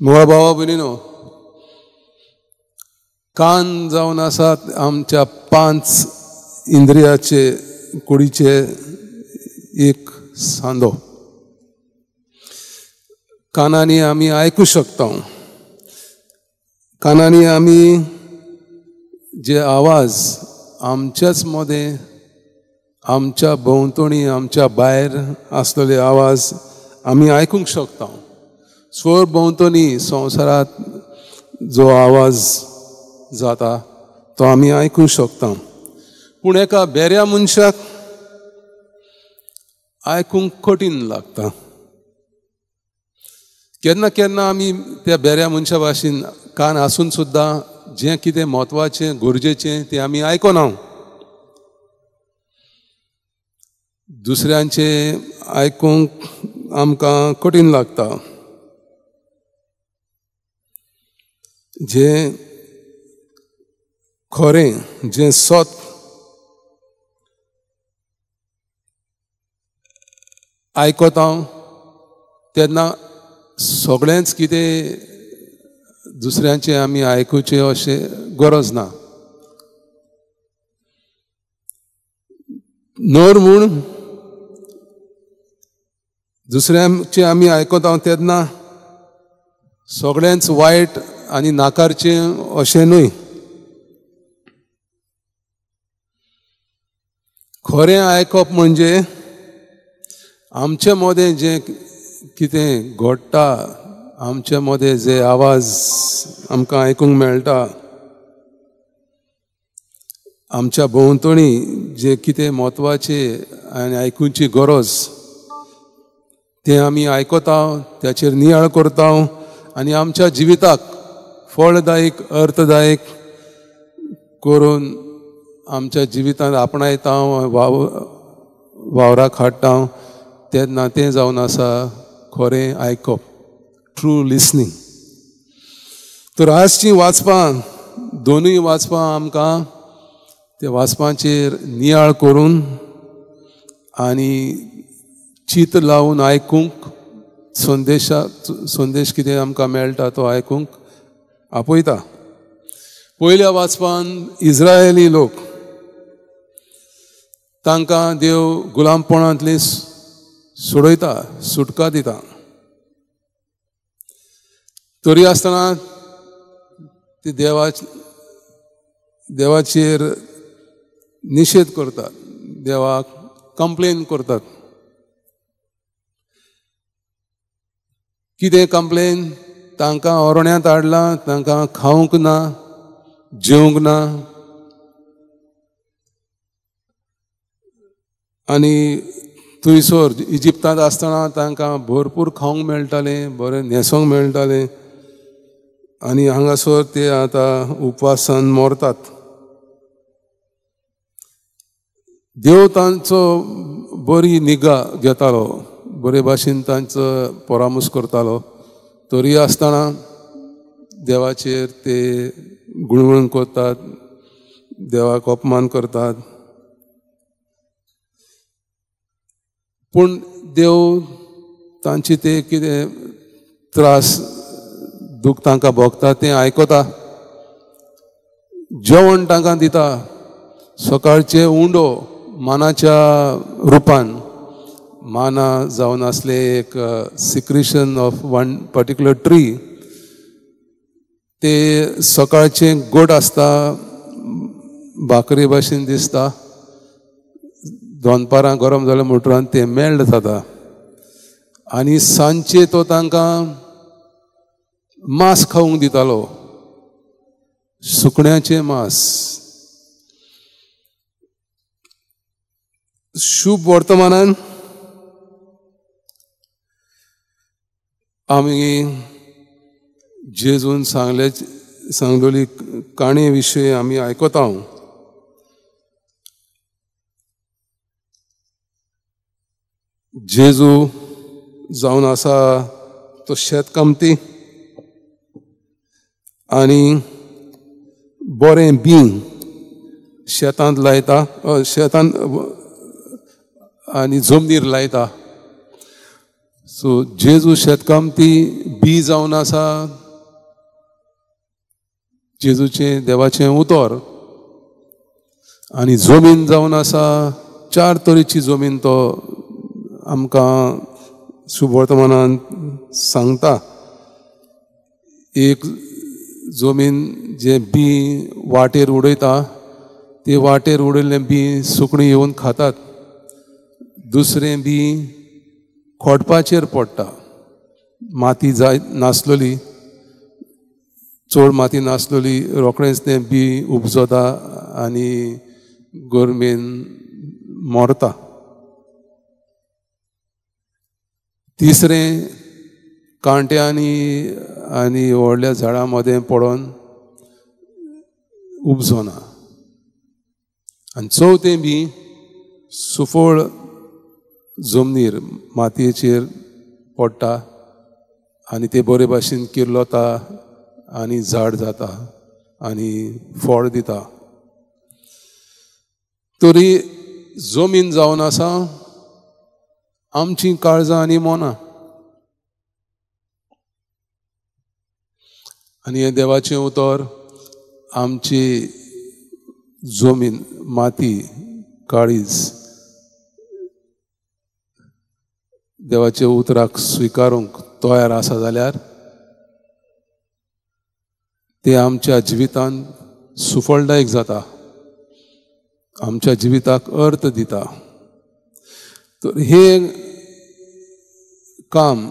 मोगाळ भावा भयणीनो, कान जावन आसात आमच्या 5 इंद्रियाचे कुडीचे एक सांदो. कानांनी आमी आयकूं शकता. कानांनी आमी जे आवाज आमच्याच मदें, आमच्या भोंवतणी, आमच्या भायर आसलेले आवाज आमी आयकूंक शकता. स्वर भोंवतणी संवसारांत जो आवाज जाता तो आमी आयकूंक शकता. पूण एका बेऱ्या मनशाक आयकूंक कठीण लागता. केन्ना केन्ना आमी त्या बेऱ्या मनशा भाशेन कान आसून सुद्दां जें कितें म्हत्वाचें गरजेचें तें आमी आयकना. दुसऱ्यांचें आयकूंक आमकां कठीण लागता. जें खरें, जें सत आयकता तेन्ना सगळेंच कितें दुसऱ्यांचें आमी आयकुचें अशें गरज ना. नर म्हूण दुसऱ्यांचें आमी आयकता तेन्ना सगळेंच वायट आनी नाकारचें अशें न्हय. खरें आयकप म्हणजे आमचे मदें जें कितें घडटा, आमचे मदें जे आवाज आमकां आयकूंक मेळटा, आमच्या भोंवतणी जे कितें म्हत्वाचें आनी आयकुची गरज तें आमी आयकता, त्याचेर नियाळ करता आनी आमच्या जिविताक फळदायक, अर्थदायक करून आमच्या जिवितांत आपणायता, वावराक हाडटा. तेन्ना तें जावन आसा खरें आयकप, ट्रू लिसनींग. तर आजचीं वाचपां, दोनूय वाचपां आमकां त्या वाचपांचेर नियाळ करून आनी चित लावन आयकूंक, संदेश कितें आमकां मेळटा तो आयकूंक आपयता. पयल्या वाचपान इस्रायली लोक तांकां देव गुलामपणांतली सोडयता, सुटका दिता. तरी आसतना ती देवाचेर निशेध करतात, देवाक कंप्लेन करतात. कितें कंप्लेन? तांकां ओरण्यांत हाडलां, तांकां खावंक ना, जेवंक ना आनी थंयसर इजिप्तांत आसतना तांकां भरपूर खावंक मेळटालें, बरें न्हेसोंक मेळटालें आनी हांगासर ते आतां उपवासान मरतात. देव तांचो बरी निगा घेतालो, बरे भाशेन तांचो परामर्श करतालो. तरी आसतना देवाचेर ते गुणगुण करतात, देवाक अपमान करतात. पूण देव तांची ते कितें त्रास दूख तांकां भोगता तें आयकता. जेवण तांकां दिता, सकाळचे उंडो मानाच्या रुपान, माना जावन आसले एक secretion of one particular tree, ते सकाळचें गोड आसता, भाकरी भाशेन दिसता. दनपारां गरम जाल्या मोटरान तें मेल्ड जाता आनी सांजचे तो तांकां मांस खावंक दितालो, सुकण्याचें मांस. शुभ वर्तमानान आमी जेजून सांगलेली काणी विशय आमी आयकता. जेजू जावन आसा तो शेतकामती आनी बरें बीं शेतांत लायता, शेतांत आनी जमनीर लायता. सो जेजू शेतकामती बी जावन आसा जेजूचें देवाचें उतर, आनी जमीन जावन आसा चार तरेची जमीन तो आमकां शुभवर्तमानान सांगता. एक जमीन जे बी वाटेर उडयता ते वाटेर उडयल्लें बी सुकणीं येवन खातात. दुसरें बी खोडपाचेर पडटा, माती जाय नासलोली, चड माती नासलोली, रोखडेंच तें बी उपजता आनी गरमेन मरता. तिसरें कांट्यांनी आनी व्हडल्या झाडां मदें पडोन उपजना. आनी चवथें बी सुफळ जमनीर मातयेचेर पडटा आनी ते बरे भाशेन किर्लोता आनी झाड जाता आनी फळ दिता. तरी जमीन जावन आसा आमची काळजां आनी मनां, आनी हें देवाचें उतर आमची जमीन, माती, काळीज देवाच्या उतराक स्विकारूंक तयार आसा जाल्यार ते आमच्या जिवितांत सुफळदायक जाता, आमच्या जिविताक अर्थ दिता. तर हे काम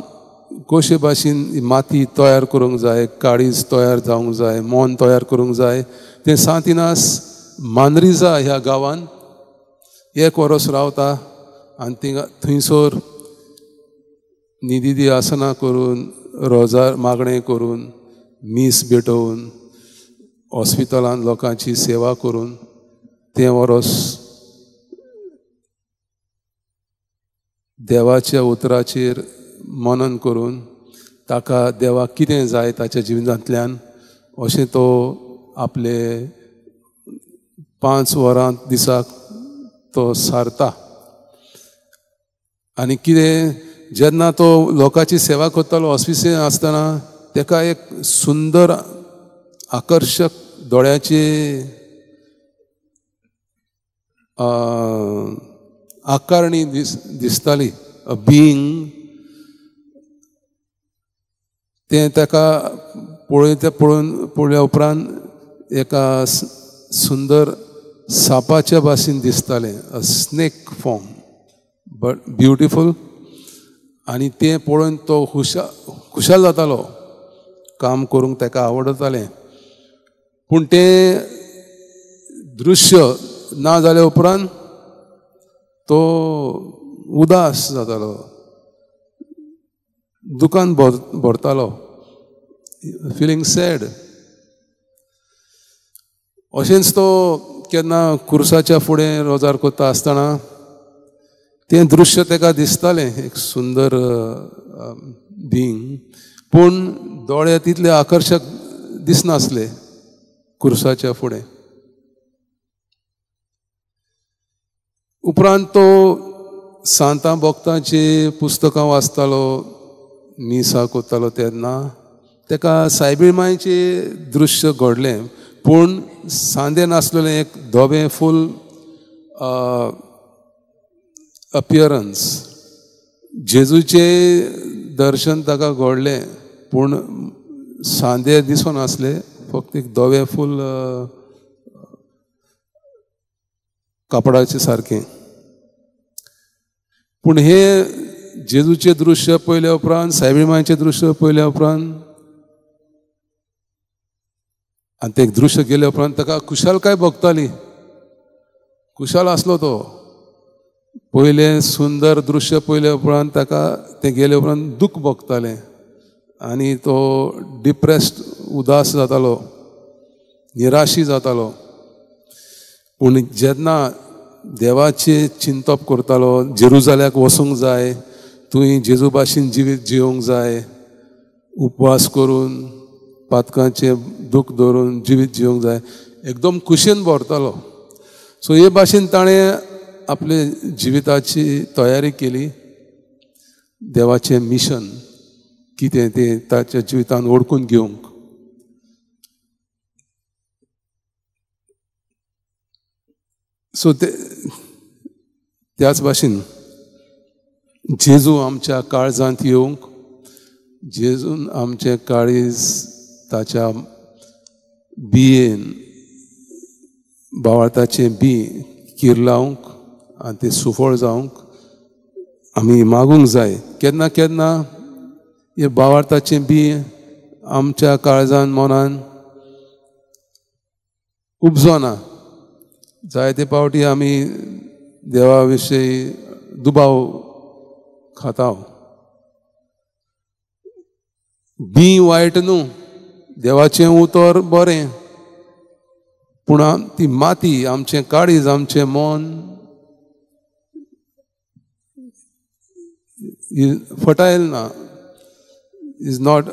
कशे भाशेन माती तयार करूंक जाय, काळीज तयार जावंक जाय, मन तयार करूंक जाय, तें सांतिनास मांद्रिजा ह्या गांवांत एक वरोस रावता आनी थिंगा थंयसर निधी आसना करून, रोजार मागणें करून, मीस भेटोवन, हॉस्पिटलांत लोकांची सेवा करून तें वरोस देवाच्या उतराचेर मनन करून ताका देवाक कितें जाय ताच्या जिवितांतल्यान अशें तो आपले 5 वरां दिसाक तो सारता. आनी कितें जेन्ना तो लोकांची सेवा करतालो हॉस्पिटलांत आसतना ताका एक सुंदर आकर्शक दोळ्याची आकारणी दिसताली, अ बीइंग. तें ताका पळयता पळोवन पळयल्या उपरांत एका सुंदर सापाच्या भाशेन दिसतालें, a snake form but beautiful. आनी तें पळोवन तो खुशाल जातालो, काम करूंक ताका आवडतालें. पूण तें दृश्य ना जाल्या उपरांत तो उदास जातालो, दुकान भरतालो, फिलिंग सॅड. अशेंच तो केन्ना कुर्साच्या फुडें रोजार करता आसतना तें दृश्य ताका दिसतालें, एक सुंदर बींग, पूण दोळे तितले आकर्शक दिसनासले कुर्साच्या फुडें. उपरांत तो सांतां भक्तांची पुस्तकां वाचतालो, मिसां करतालो तेन्ना ताका सायबीण मांयचें दृश्य घडलें, पूण सांदे नासलेलें, एक धवें फूल अपियरन्स. जेजूचें दर्शन ताका घडलें, पूण सांदे दिसून आसले, फक्त एक धवें फूल कापडाचें सारकें. पूण हे जेजूचें दृश्य पळयल्या उपरांत, सायबीण मांयचें दृश्य पळयल्या उपरांत आनी तें दृश्य गेल्या उपरांत ताका खुशालकाय भोगताली, खुशाल आसलो तो. पयलें सुंदर दृश्य पळयल्या उपरांत ताका तें गेल्या उपरांत दूख भोगतालें आनी तो डिप्रेस्ड, उदास जातालो, निराशी जातालो. पूण जेन्ना देवाचें चिंतप करतालो, जेरुजाल्याक वचूंक जाय, तुवें जेजू भाशेन जिवीत जिवंक जाय, उपवास करून पातकांचें दूख धरून जिवीत जिवंक जाय, एकदम खुशयेन भरतालो. सो हे भाशेन ताणें आपले जिविताची तयारी केली देवाचें मिशन कितें तें ताच्या जिवितान ओळखून घेवंक. सो ते त्याच भाशेन जेजू आमच्या काळजांत येवंक, जेजून आमचें काळीज ताच्या बियेन भावार्थाचें बी किरलावंक आनी तें सुफळ जावंक आमी मागूंक जाय. केन्ना केन्ना हे भावार्थाचें बी आमच्या काळजान मनान उपजोना. जायते पावटी आमी देवा विशयी दुबाव खाता. बी वायट न्हू, देवाचें उतर बरें, पूण ती माती आमचें काळीज आमचें मन फर्टायल ना, is not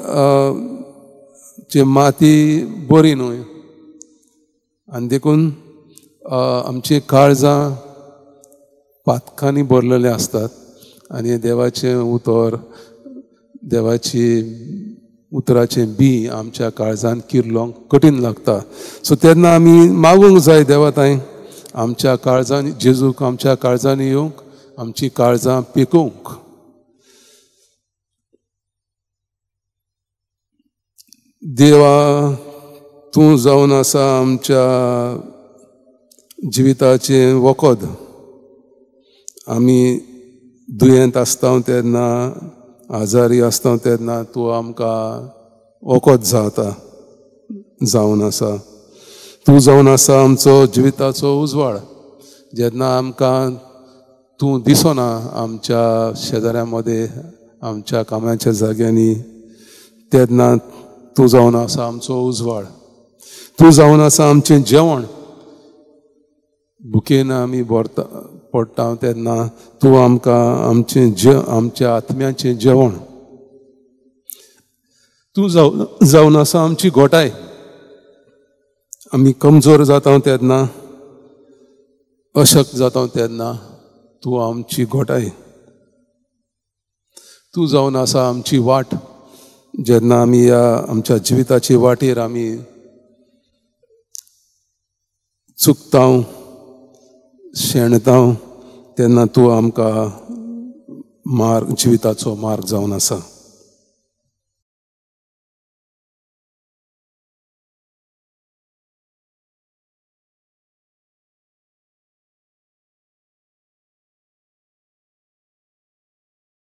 चे माती बरी न्हय. आनी देखून आमची काळजां पातकांनी भरलेले आसतात आनी देवाचें उतर देवाची उतराचें बी आमच्या काळजान किरलोंक कठीण लागता. सो तेन्ना आमी मागूंक जाय देवा तांय आमच्या काळजान जेजूक आमच्या काळजान येवंक, आमची काळजां पिकोवंक. देवा तूं जावन आसा आमच्या जिविताचें वखद. आमी दुयेंत आसता तेन्ना, आजारी आसता तेन्ना तूं आमकां वखद जाता जावन आसा. तूं जावन आसा आमचो जिविताचो उजवाड. जेन्ना आमकां तूं दिसना आमच्या शेजाऱ्यां मदें, आमच्या कामाच्या जाग्यांनी, तेन्ना तूं जावन आसा आमचो उजवाड. तूं जावन आसा आमचें जेवण. भुकेन आमी भरता पडटा तेन्ना तूं आमकां आमचें आमच्या आत्म्याचें जेवण. तूं जावन आसा आमची घोटाय. आमी कमजोर जाता तेन्ना, अशक्त जाता तेन्ना तूं आमची घोटाय. तूं जावन आसा आमची वाट. जेन्ना आमी ह्या आमच्या जिविताचे वाटेर आमी चुकता, शेणता तेन्ना तूं आमकां मार्ग, जिविताचो मार्ग जावन आसा.